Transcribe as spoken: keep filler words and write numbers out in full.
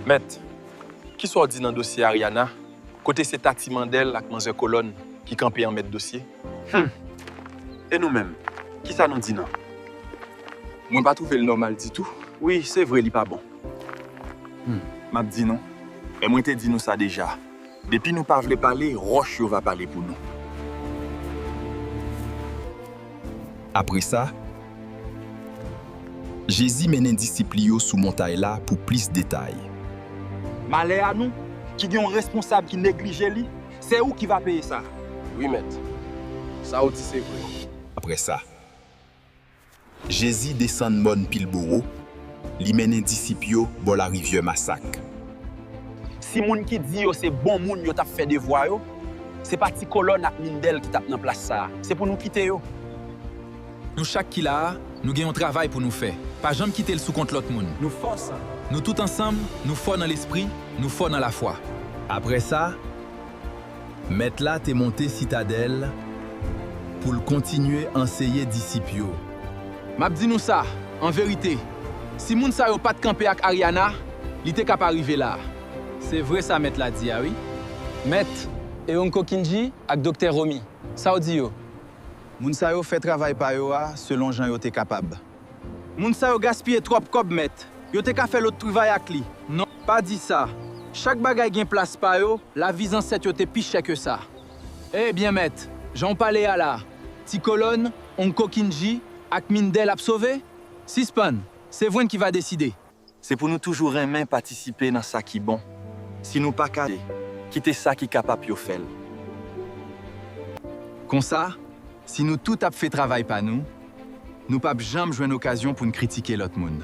Mèt, kisa w di nan dosye Ariana, kote se Tati Mandèl ak Manzè Kolòn ki kanpe an mèt dosye? Hum. E nou menm, kisa nou di nan? Mwen pa twouve l nòmal ditou. Wi, se vre li pa bon. M ap di nou, e mwen te di nou sa deja, depi nou pa vle pale, wòch yo va pale pou nou. Apre sa, Jezi mennen disip li yo sou montay la pou plis detay. Malè a nou ki gen yon responsab ki neglije li, se ou ki va peye sa. Wi, Mèt. Sa w di se vre. Apre sa, Jezi desann mòn Pilbowo, li mennen disip yo bò larivyè Masak. Si moun ki di yo se bon moun yo t ap fè devwa yo, se pa Ti Kolòn ak Mindèl ki t ap nan plas sa a. Se pou nou kite yo. Nou chak ki la a, nou gen yon travay pou nou fè. Pa janm kite l sou kont lòt moun. Nou fò sa. Nou tout ansanm, nou fò nan lespri, nou fò nan lafwa. Apre sa, Mèt la te monte Sitadèl pou l kontinye anseye disip yo. M ap di nou sa, an verite, si moun sa yo pa t kanpe ak Ariana, li te ka pa rive la a. Se vre sa Mèt la di a, wi. Mèt, e Uncle Kinji ak Doktè Romy, sa w di yo? Moun sa yo fè travay pa yo a selon jan yo te kapab. Moun sa yo gaspiye twòp kòb, Mèt. Yo te ka fè lòt trivay ak li. Non, pa di sa. Chak bagay gen plas pa yo, lavi zansèt yo te pi chè ke sa. Ebyen, Mèt, jan w pale a la, Ti Kolòn, Uncle Kinji ak Mindèl ap sove? Sispann, se Vwenn ki va deside. Se pou nou toujou renmen patisipe nan sa ki bon. Si nou pa ka, kite sa ki kapab yo fè l. Konsa, si nou tout ap fè travay pa nou, nou p ap janm jwenn okazyon pou n kritike lòt moun.